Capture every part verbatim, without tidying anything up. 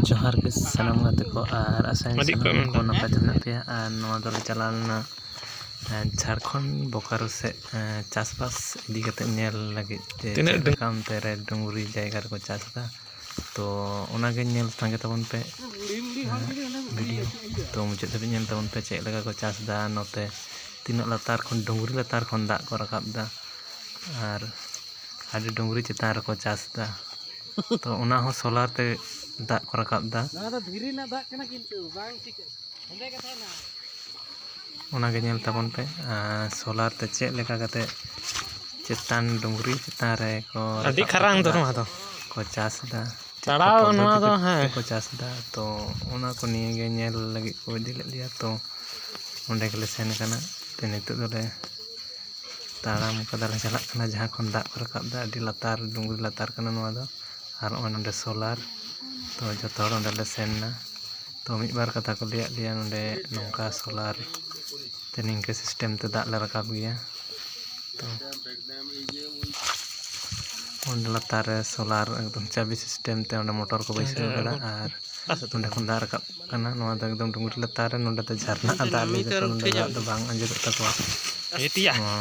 ᱡᱚᱦᱟᱨ ᱜᱮ ᱥᱟᱱᱟᱢ ᱜᱟᱛᱮ ᱠᱚ, ᱟᱨ ᱟᱥᱟᱭᱟᱹᱧ ᱟᱹᱰᱤ ᱥᱟᱱᱟᱢ ᱠᱚ ᱱᱟᱯᱟᱭ ᱛᱮ ᱢᱮᱱᱟᱜ ᱯᱮᱭᱟ᱾ ᱟᱨ ᱱᱚᱣᱟ ᱫᱚᱞᱮ ᱪᱟᱞᱟᱣ ᱞᱮᱱᱟ, ᱮᱸ, ᱡᱷᱟᱲᱠᱷᱚᱸᱰ ᱵᱳᱠᱟᱨᱳ ᱥᱮᱫ, ᱮᱸ, ᱪᱟᱥᱵᱟᱥ ᱤᱫᱤ ᱠᱟᱛᱮ ᱧᱮᱞ ᱞᱟᱹᱜᱤᱫ ᱡᱮ ᱛᱤᱱᱟᱹᱜ ᱪᱮᱫ ᱰᱩᱝ- ᱞᱮᱠᱟ ᱚᱱᱛᱮ ᱨᱮ ᱰᱩᱝᱨᱤ ᱡᱟᱭᱜᱟ ᱨᱮᱠᱚ ᱪᱟᱥ ᱮᱫᱟ᱾ ᱛᱚ ᱚᱱᱟᱜᱮ ᱧᱮᱞ ᱥᱟᱸᱜᱮ ᱛᱟᱵᱚᱱ ᱯᱮ, ᱮᱸ, ᱵᱷᱤᱰᱤᱭᱳ᱾ ᱛᱚ ᱢᱩᱪᱟᱹᱫ ᱫᱷᱟᱹᱵᱤᱡ ᱧᱮᱞ ᱛᱟᱵᱚᱱ ᱯᱮ, ᱪᱮᱫ ᱞᱮᱠᱟ ᱠᱚ ᱪᱟᱥ ᱮᱫᱟ ᱱᱚᱛᱮ, ᱛᱤᱱᱟᱹᱜ ᱞᱟᱛᱟᱨ ᱠᱷᱚᱱ, ᱰᱩᱝᱨᱤ ᱞᱟᱛᱟᱨ ᱠᱷᱚᱱ ᱫᱟᱜ ᱠᱚ ᱨᱟᱠᱟᱵ ᱮᱫᱟ᱾ ᱟᱨ ᱟᱹᱰᱤ ᱰᱩᱝᱨᱤ ᱪᱮᱛᱟᱱ ᱨᱮᱠᱚ ᱪᱟᱥ ᱮᱫᱟ᱾ ᱛᱚ ᱚᱱᱟ ᱦᱚᱸ ᱥᱳᱞᱟᱨ ᱛᱮ ᱫᱟᱜ ᱠᱚ ᱨᱟᱠᱟᱵ ᱮᱫᱟ᱾ ᱱᱚᱣᱟ ᱫᱚ ᱫᱷᱤᱨᱤ ᱨᱮᱱᱟᱜ ᱫᱟᱜ ᱠᱟᱱᱟ, ᱠᱤᱱᱛᱩ ᱵᱟᱝ ᱪᱤᱠᱟᱹᱜᱼᱟ, ᱦᱮᱸᱫᱮ ᱜᱮ ᱛᱟᱦᱮᱱᱟ᱾ ᱚᱱᱟᱜᱮ ᱧᱮᱞ ᱛᱟᱵᱚᱱ ᱯᱮ, ᱟᱨ ᱥᱳᱞᱟᱨ ᱛᱮ ᱪᱮᱫ ᱞᱮᱠᱟ ᱠᱟᱛᱮ ᱪᱮᱛᱟᱱ ᱰᱩᱝᱨᱤ ᱪᱮᱛᱟᱱ ᱨᱮ ᱠᱚ ᱟᱹᱰᱤ ᱨᱟᱠᱟᱵ ᱠᱷᱟᱨᱟᱝ ᱠᱟᱛᱮ ᱫᱚ ᱫᱟᱜ ᱱᱚᱣᱟ ᱫᱚ᱾ ᱠᱚ ᱪᱟᱥ ᱮᱫᱟ, ᱪᱮᱫ ᱞᱮᱠᱟ ᱛᱟᱲᱟᱣ ᱱᱚᱣᱟ ᱯᱚᱫᱽᱫᱷᱚᱛᱤ ᱫᱚ, ᱦᱮᱸ᱾ ᱛᱮᱠᱚ ᱪᱟᱥ ᱮᱫᱟ᱾ ᱛᱚ ᱚᱱᱟ ᱠᱚ ᱱᱤᱭᱮ ᱜᱮ ᱧᱮᱞ ᱞᱟᱹᱜᱤᱫ ᱠᱚ ᱤᱫᱤ ᱞᱮᱫ ᱞᱮᱭᱟ᱾ ᱛᱚ ᱚᱸᱰᱮ ᱜᱮᱞᱮ ᱥᱮᱱ ᱠᱟᱱᱟ᱾ ᱛᱚ ᱱᱤᱛᱚᱜ ᱫᱚᱞᱮ ᱛᱟᱲᱟᱢ ᱠᱟᱫᱟ ᱞᱮ, ᱪᱟᱞᱟᱜ ᱠᱟᱱᱟ ᱡᱟᱦᱟᱸ ᱠᱷᱚᱱ ᱫᱟᱜ ᱠᱚ ᱨᱟᱠᱟᱵ ᱮᱫᱟ, ᱟᱹᱰᱤ ᱞᱟᱛᱟᱨ ᱰᱩᱝᱨᱤ ᱞᱟᱛᱟᱨ ᱠᱟᱱᱟ ᱱᱚᱣᱟ ᱫᱚ᱾ ᱟᱨ ᱱᱚᱜᱼᱚᱭ ᱱᱚᱰᱮ ᱥᱳᱞᱟᱨ, ᱛᱚ ᱡᱚᱛᱚ ᱦᱚᱲ ᱚᱸᱰᱮ ᱞᱮ ᱥᱮᱱ ᱮᱱᱟ᱾ ᱛᱚ ᱢᱤᱫ ᱵᱟᱨ ᱠᱟᱛᱷᱟ ᱠᱚ ᱞᱟᱹᱭᱟᱫ ᱞᱮᱭᱟ, ᱱᱚᱰᱮ ᱱᱚᱝᱠᱟ ᱥᱳᱞᱟᱨ ᱛᱮ ᱱᱤᱝᱠᱟᱹ ᱥᱤᱥᱴᱮᱢ ᱛᱮ ᱫᱟᱜ ᱞᱮ ᱨᱟᱠᱟᱵ ᱜᱮᱭᱟ᱾ ᱛᱚ ᱚᱸᱰᱮ ᱞᱟᱛᱟᱨ ᱨᱮ ᱥᱳᱞᱟᱨ ᱮᱠᱫᱚᱢ ᱪᱟᱹᱵᱤ ᱥᱤᱥᱴᱮᱢ ᱛᱮ ᱚᱸᱰᱮ ᱢᱚᱴᱚᱨ ᱠᱚ ᱵᱟᱹᱭᱥᱟᱹᱣ ᱠᱟᱫᱟ, ᱟᱨ ᱱᱚᱸᱰᱮ ᱠᱷᱚᱱ ᱫᱟᱜ ᱨᱟᱠᱟᱵ ᱠᱟᱱᱟ᱾ ᱱᱚᱣᱟ ᱫᱚ ᱮᱠᱫᱚᱢ ᱰᱩᱝᱨᱤ ᱞᱟᱛᱟᱨ ᱨᱮ, ᱱᱚᱸᱰᱮ ᱫᱚ ᱡᱷᱟᱨᱱᱟᱜᱼᱟ ᱫᱟᱜ, ᱞᱟᱹᱭ ᱫᱟᱠᱚ ᱱᱚᱸᱰᱮ ᱫᱟᱜ ᱫᱚ ᱵᱟᱝ ᱟᱸᱡᱮᱫᱚᱜ ᱛᱟᱠᱚᱣᱟ᱾ ᱱᱚᱣᱟ,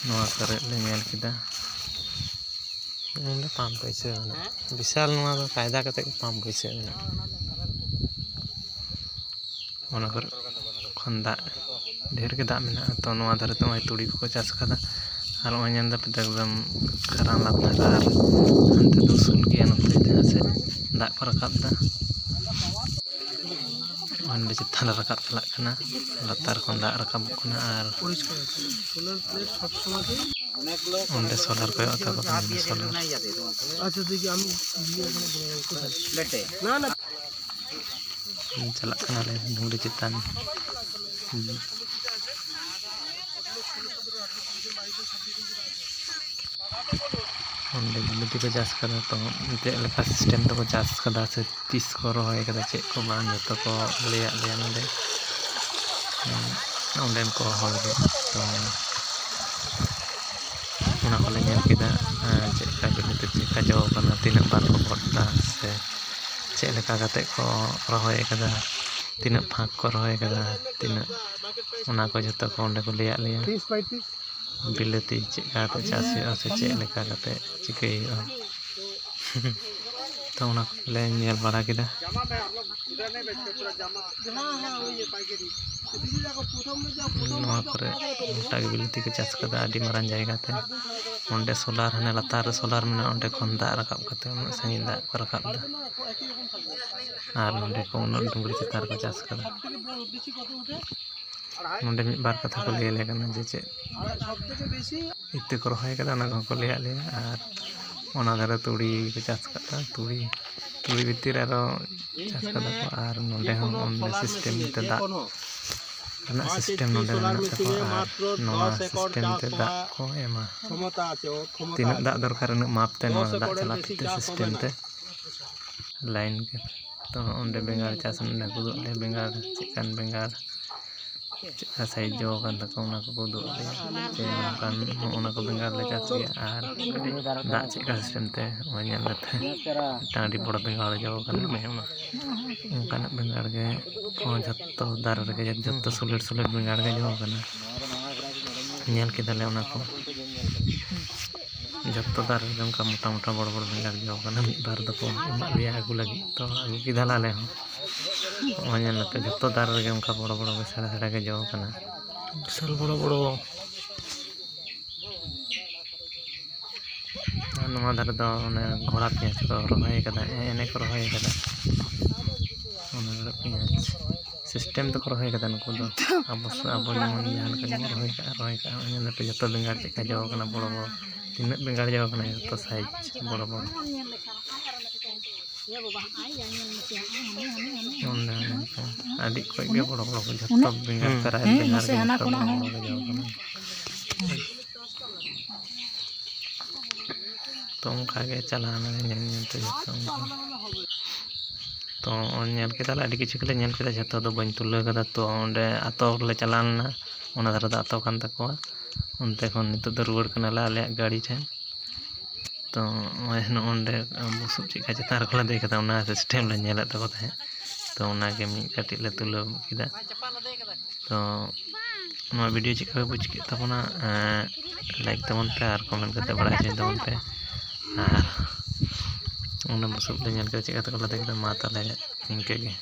ᱱᱚᱣᱟ ᱠᱚᱨᱮ ᱞᱮ ᱧᱮᱞ ᱠᱮᱫᱟ᱾ ᱱᱚᱸᱰᱮ ᱯᱟᱢᱯ ᱵᱟᱹᱭᱥᱟᱹᱣ ᱢᱮᱱᱟᱜᱼᱟ᱾ ᱵᱤᱥᱟᱞ ᱱᱚᱣᱟ ᱫᱚ ᱠᱟᱭᱫᱟ ᱠᱟᱛᱮ ᱜᱮ ᱯᱟᱢᱯ ᱵᱟᱹᱭᱥᱟᱹᱣ ᱢᱮᱱᱟᱜᱼᱟ᱾ ᱚᱱᱟ ᱠᱚᱨᱮ ᱠᱷᱚᱱ ᱫᱟᱜ, ᱰᱷᱮᱨ ᱜᱮ ᱫᱟᱜ ᱢᱮᱱᱟᱜᱼᱟ᱾ ᱛᱚ ᱱᱚᱣᱟ ᱫᱷᱟᱨᱮ ᱫᱚ ᱱᱚᱜᱼᱚᱭ ᱛᱩᱲᱤ ᱠᱚᱠᱚ ᱪᱟᱥ ᱠᱟᱫᱟ᱾ ᱟᱨ ᱱᱚᱜᱼᱚᱭ ᱧᱮᱞ ᱫᱟᱯᱮ ᱛᱚ ᱮᱠᱫᱚᱢ ᱠᱷᱟᱨᱟᱝ ᱞᱟᱛᱟᱨ, ᱟᱨ ᱦᱟᱱᱛᱮ ᱫᱚ ᱩᱥᱩᱞ ᱜᱮᱭᱟ, ᱱᱚᱛᱮ ᱡᱟᱦᱟᱸ ᱥᱮᱫ ᱫᱟᱜ ᱠᱚ ᱨᱟᱠᱟᱵ ᱫᱟ᱾ ᱚᱸᱰᱮ ᱪᱮᱛᱟᱱ ᱨᱮ ᱨᱟᱠᱟᱵ ᱪᱟᱞᱟᱜ ᱠᱟᱱᱟ, ᱞᱟᱛᱟᱨ ᱠᱷᱚᱱ ᱫᱟᱜ ᱨᱟᱠᱟᱵᱚᱜ ᱠᱟᱱᱟ᱾ ᱟᱨ ᱚᱸᱰᱮ ᱥᱳᱞᱟᱨ ᱠᱚ ᱮᱦᱚᱵ ᱛᱟᱠᱚ ᱠᱟᱱᱟ, ᱚᱸᱰᱮ ᱥᱳᱞᱟᱨ᱾ ᱪᱟᱞᱟᱜ ᱠᱟᱱᱟᱞᱮ ᱰᱩᱝᱨᱤ ᱪᱮᱛᱟᱱ᱾ ᱚᱸᱰᱮ ᱵᱤᱞᱟᱹᱛᱤ ᱠᱚ ᱪᱟᱥ ᱠᱟᱫᱟ, ᱛᱚ ᱪᱮᱫ ᱞᱮᱠᱟ ᱥᱤᱥᱴᱮᱢ ᱛᱮᱠᱚ ᱪᱟᱥ ᱠᱟᱫᱟ ᱥᱮ ᱛᱤᱥ ᱠᱚ ᱨᱚᱦᱚᱭ ᱠᱟᱫᱟ, ᱪᱮᱫ ᱠᱚ ᱵᱟᱝ, ᱡᱚᱛᱚ ᱠᱚ ᱞᱟᱹᱭᱟᱫ ᱞᱮᱭᱟ ᱱᱚᱰᱮ᱾ ᱚᱸᱰᱮᱱ ᱠᱚ ᱦᱚᱲ ᱜᱮ᱾ ᱛᱚ ᱚᱱᱟ ᱠᱚᱞᱮ ᱧᱮᱞ ᱠᱮᱫᱟ, ᱪᱮᱫ ᱞᱮᱠᱟ ᱵᱤᱞᱟᱹᱛᱤ, ᱪᱮᱫ ᱞᱮᱠᱟ ᱡᱚ ᱠᱟᱱᱟ, ᱛᱤᱱᱟᱹᱜ ᱵᱟᱨ ᱠᱚ ᱜᱚᱫ ᱮᱫᱟ ᱥᱮ ᱪᱮᱫ ᱞᱮᱠᱟ ᱠᱟᱛᱮ ᱠᱚ ᱨᱚᱦᱚᱭ ᱟᱠᱟᱫᱟ, ᱛᱤᱱᱟᱹᱜ ᱯᱷᱟᱸᱠ ᱠᱚ ᱨᱚᱦᱚᱭ ᱟᱠᱟᱫᱟ, ᱛᱤᱱᱟᱹᱜ, ᱚᱱᱟ ᱠᱚ ᱡᱷᱚᱛᱚ ᱠᱚ ᱚᱸᱰᱮ ᱠᱚ ᱞᱟᱹᱭᱟᱫ ᱞᱮᱭᱟ᱾ ᱵᱤᱞᱟᱹᱛᱤ ᱪᱮᱫ ᱞᱮᱠᱟ ᱠᱟᱛᱮ ᱪᱟᱥ ᱦᱩᱭᱩᱜᱼᱟ ᱥᱮ ᱪᱮᱫ ᱞᱮᱠᱟ ᱠᱟᱛᱮ ᱪᱤᱠᱟᱹᱭ ᱦᱩᱭᱩᱜᱼᱟ᱾ ᱛᱚ ᱚᱱᱟ ᱠᱚᱞᱮ ᱧᱮᱞ ᱵᱟᱲᱟ ᱠᱮᱫᱟ᱾ ᱱᱚᱣᱟ ᱠᱚᱨᱮ ᱜᱚᱴᱟ ᱜᱮ ᱵᱤᱞᱟᱹᱛᱤ ᱠᱚ ᱪᱟᱥ ᱠᱟᱫᱟ, ᱟᱹᱰᱤ ᱢᱟᱨᱟᱝ ᱡᱟᱭᱜᱟ ᱛᱮ᱾ ᱚᱸᱰᱮ solar, ᱦᱟᱱᱮ ᱞᱟᱛᱟᱨ ᱨᱮ solar ᱢᱮᱱᱟᱜᱼᱟ, ᱚᱸᱰᱮ ᱠᱷᱚᱱ ᱫᱟᱜ ᱨᱟᱠᱟᱵ ᱠᱟᱛᱮ ᱩᱱᱟᱹᱜ ᱥᱟᱺᱜᱤᱧ ᱫᱟᱜ ᱠᱚ ᱨᱟᱠᱟᱵ ᱮᱫᱟ᱾ ᱟᱨ ᱱᱚᱸᱰᱮ ᱠᱚ ᱩᱱᱟᱹᱜ ᱰᱩᱝᱨᱤ ᱪᱮᱛᱟᱱ ᱨᱮᱠᱚ ᱪᱟᱥ ᱠᱟᱫᱟ᱾ ᱱᱚᱸᱰᱮ ᱢᱤᱫ ᱵᱟᱨ ᱠᱟᱛᱷᱟ ᱠᱚ ᱞᱟᱹᱭ ᱟᱞᱮ ᱠᱟᱱᱟ ᱡᱮ ᱪᱮᱫ ᱤᱛᱟᱹ ᱠᱚ ᱨᱚᱦᱚᱭ ᱠᱟᱫᱟ, ᱚᱱᱟ ᱠᱚᱦᱚᱸ ᱠᱚ ᱞᱟᱹᱭᱟᱫ ᱞᱮᱭᱟ᱾ ᱟᱨ ᱚᱱᱟ ᱫᱷᱟᱨᱮ ᱛᱩᱲᱤ ᱠᱚ ᱪᱟᱥ ᱠᱟᱫᱟ, ᱛᱩᱲᱤ, ᱛᱩᱲᱤ ᱵᱷᱤᱛᱤᱨ ᱨᱮ ᱟᱨᱚ ᱪᱟᱥ ᱠᱟᱫᱟ ᱠᱚ᱾ ᱟᱨ ᱱᱚᱸᱰᱮ ᱦᱚᱸ ᱚᱱᱟ system ᱛᱮ ᱫᱟᱜ ᱨᱮᱱᱟᱜ system ᱱᱚᱸᱰᱮ ᱢᱮᱱᱟᱜ ᱛᱟᱠᱚᱣᱟ᱾ ᱟᱨ ᱱᱚᱣᱟ system ᱛᱮ ᱫᱟᱜ ᱠᱚ ᱮᱢᱟ, ᱛᱤᱱᱟᱹᱜ ᱫᱟᱜ ᱫᱚᱨᱠᱟᱨ ᱩᱱᱟᱹᱜ ᱢᱟᱯ ᱛᱮ ᱱᱚᱣᱟ ᱫᱟᱜ ᱪᱟᱞᱟᱜ ᱛᱟᱦᱮᱸ system ᱛᱮ᱾ Line ᱜᱮ᱾ ᱛᱚ ᱚᱸᱰᱮ ᱵᱮᱸᱜᱟᱲ ᱪᱟᱥ ᱢᱮᱱᱟᱜᱼᱟ, ᱩᱫᱩᱜ ᱟᱞᱮ ᱵᱮᱸᱜᱟᱲ ᱪᱮᱫ ᱞᱮᱠᱟᱱ ᱵᱮᱸᱜᱟᱲ, ᱪᱮᱫ ᱞᱮᱠᱟ size ᱡᱚ ᱟᱠᱟᱱ ᱛᱟᱠᱚᱣᱟ, ᱚᱱᱟ ᱠᱚᱠᱚ ᱩᱫᱩᱜ ᱟᱞᱮᱭᱟ᱾ ᱡᱮ ᱱᱚᱝᱠᱟᱱ, ᱱᱚᱜᱼᱚ ᱱᱟ ᱠᱚ ᱵᱮᱸᱜᱟᱲ ᱞᱮ ᱪᱟᱥ ᱜᱮᱭᱟ ᱟᱨ ᱫᱟᱜ ᱪᱮᱫ ᱞᱮᱠᱟ system ᱛᱮ, ᱱᱚᱜᱼᱚᱭ ᱧᱮᱞ ᱞᱮᱯᱮ, ᱢᱤᱫᱴᱟᱝ ᱟᱹᱰᱤ ᱵᱚᱲᱚ ᱵᱮᱸᱜᱟᱲ ᱡᱚ ᱟᱠᱟᱱᱟ᱾ ᱚᱱᱟ, ᱚᱱᱠᱟᱱᱟᱜ ᱵᱮᱸᱜᱟᱲ ᱜᱮ ᱠᱚ ᱡᱷᱚᱛᱚ ᱫᱟᱨᱮ ᱨᱮᱜᱮ ᱡᱷᱚᱛᱚ ᱥᱩᱞᱮᱴ ᱥᱩᱞᱮᱴ ᱵᱮᱸᱜᱟᱲ ᱜᱮ ᱡᱚ ᱟᱠᱟᱱᱟ᱾ ᱧᱮᱞ ᱠᱮᱫᱟᱞᱮ ᱚᱱᱟ ᱠᱚ᱾ ᱡᱷᱚᱛᱚ ᱫᱟᱨᱮ ᱨᱮᱜᱮ ᱚᱱᱠᱟ ᱢᱚᱴᱟ ᱢᱚᱴᱟ ᱵᱚᱲᱚ ᱵᱚᱲᱚ ᱵᱮᱸᱜᱟᱲ ᱡᱚ ᱠᱟᱱᱟ᱾ ᱢᱤᱫ ᱵᱟᱨ ᱫᱚᱠᱚ ᱮᱢᱟᱜ ᱞᱮᱭᱟ ᱟᱹᱜᱩ ᱞᱟᱹᱜᱤᱫ, ᱛᱚ ᱟᱹᱜᱩ ᱠᱮᱫᱟᱞᱮ ᱟᱞᱮ ᱦᱚᱸ᱾ ᱱᱚᱜᱼᱚᱭ ᱧᱮᱞ ᱯᱮ, ᱡᱷᱚᱛᱚ ᱫᱟᱨᱮ ᱨᱮᱜᱮ ᱚᱱᱠᱟ ᱵᱚᱲᱚ ᱵᱚᱲᱚ ᱜᱮ ᱥᱮᱬᱟ ᱥᱮᱬᱟ ᱜᱮ ᱡᱚ ᱠᱟᱱᱟ, ᱵᱤᱥᱟᱞ ᱵᱚᱲᱚ ᱵᱚᱲᱚ᱾ ᱟᱨ ᱱᱚᱣᱟ ᱫᱷᱟᱨᱮ ᱫᱚ ᱚᱱᱮ ᱜᱷᱚᱲᱟ ᱯᱮᱸᱭᱟᱡᱽ ᱠᱚ ᱨᱚᱦᱚᱭ ᱠᱟᱫᱟ, ᱮᱱᱮ ᱠᱚ ᱨᱚᱦᱚᱭ ᱠᱟᱫᱟ᱾ ᱚᱱᱟ ᱫᱷᱟᱨᱮ ᱯᱮᱸᱭᱟᱡᱽ system ᱛᱮᱠᱚ ᱨᱚᱦᱚᱭ ᱠᱟᱫᱟ ᱱᱩᱠᱩ ᱫᱚ᱾ ᱟᱵᱚ, ᱟᱵᱚ ᱡᱮᱢᱚᱱ ᱡᱟᱦᱟᱸ ᱞᱮᱠᱟ ᱜᱮᱵᱚᱱ ᱨᱚᱦᱚᱭ ᱠᱟᱜᱼᱟ, ᱨᱚᱦᱚᱭ ᱠᱟᱜᱼᱟ, ᱧᱮᱞ ᱯᱮ ᱡᱚᱛᱚ ᱵᱮᱸᱜᱟᱲ ᱪᱮᱫ ᱞᱮᱠᱟ ᱡᱚ ᱠᱟᱱᱟ, ᱵᱚᱲᱚ ᱵᱚᱲᱚ᱾ ᱛᱤᱱᱟᱹᱜ ᱵᱮᱸᱜᱟᱲ ᱡᱚ ᱠᱟᱱᱟ, ᱡᱚᱛᱚ size ᱵᱚᱲᱚ ᱵᱚᱲᱚ᱾ ᱚᱸᱰᱮ ᱚᱱᱠᱟ ᱟᱹᱰᱤ ᱠᱷᱚᱡ ᱜᱮ ᱵᱚᱲᱚ ᱵᱚᱲᱚ ᱠᱚ, ᱡᱚᱛᱚ ᱵᱮᱸᱜᱟᱲ ᱦᱩᱸ᱾ ᱯᱨᱟᱭ ᱦᱮᱸ, ᱵᱮᱸᱜᱟᱲ ᱢᱟᱥᱮ ᱜᱮ ᱦᱟᱱᱟ ᱡᱚᱛᱚ ᱠᱚᱱᱟ ᱵᱚᱲᱚ ᱦᱚᱸ᱾ ᱵᱚᱲᱚ ᱜᱮ ᱡᱚ ᱠᱟᱱᱟ᱾ ᱛᱚ ᱚᱱᱠᱟ ᱜᱮ ᱪᱟᱞᱟᱣ ᱱᱟᱞᱮ ᱧᱮᱞ ᱧᱮᱞ ᱛᱮ ᱡᱚᱛᱚ ᱚᱱᱠᱟ᱾ ᱛᱚ ᱧᱮᱞ ᱠᱮᱫᱟᱞᱮ, ᱟᱹᱰᱤ ᱠᱤᱪᱷᱩ ᱜᱮᱞᱮ ᱧᱮᱞ ᱠᱮᱫᱟ, ᱡᱷᱚᱛᱚ ᱫᱚ ᱵᱟᱹᱧ ᱛᱩᱞᱟᱹᱣ ᱠᱟᱫᱟ᱾ ᱛᱚ ᱚᱸᱰᱮ ᱟᱛᱳ ᱨᱮᱞᱮ ᱪᱟᱞᱟᱣ ᱞᱮᱱᱟ, ᱚᱱᱟ ᱫᱷᱟᱨᱮ ᱫᱚ ᱟᱛᱳ ᱠᱟᱱ ᱛᱟᱠᱚᱣᱟ᱾ ᱚᱱᱛᱮ ᱠᱷᱚᱱ ᱱᱤᱛᱚᱜ ᱫᱚ ᱨᱩᱣᱟᱹᱲ ᱠᱟᱱᱟᱞᱮ ᱟᱞᱮᱭᱟᱜ ᱜᱟᱹᱰᱤ ᱴᱷᱮᱱ᱾ ᱛᱚ ᱱᱚᱜᱼᱚᱭ ᱱᱚᱜᱼᱚ ᱱᱚᱰᱮ ᱵᱩᱥᱩᱵ ᱪᱮᱫᱠᱟ ᱪᱮᱛᱟᱱ ᱨᱮᱠᱚ ᱞᱟᱫᱮ ᱠᱟᱫᱟ, ᱚᱱᱟ system ᱞᱮ ᱧᱮᱞᱮᱫ ᱛᱟᱠᱚ ᱛᱟᱦᱮᱸᱫ᱾ ᱛᱚ ᱚᱱᱟᱜᱮ ᱢᱤᱫ ᱠᱟᱹᱴᱤᱡ ᱞᱮ ᱛᱩᱞᱟᱹᱣ ᱠᱮᱫᱟ᱾ ᱛᱚ ᱱᱚᱣᱟ video ᱪᱮᱫᱠᱟ ᱯᱮ ᱵᱩᱡᱽ ᱠᱮᱫ ᱛᱟᱵᱚᱱᱟ, ᱮᱸ, like ᱛᱟᱵᱚᱱ ᱯᱮ ᱟᱨ comment ᱠᱟᱛᱮ ᱵᱟᱲᱟᱭ ᱦᱚᱪᱚᱧ ᱛᱟᱵᱚᱱ ᱯᱮ᱾ ᱟᱨ ᱚᱱᱟ ᱵᱩᱥᱩᱵ ᱞᱮ ᱧᱮᱞ ᱠᱮᱫᱟ ᱪᱮᱫᱠᱟ ᱛᱮᱠᱚ ᱞᱟᱫᱮ ᱠᱮᱫᱟ᱾ ᱢᱟ ᱛᱟᱦᱚᱞᱮ ᱱᱤᱝᱠᱟᱹ ᱜᱮ᱾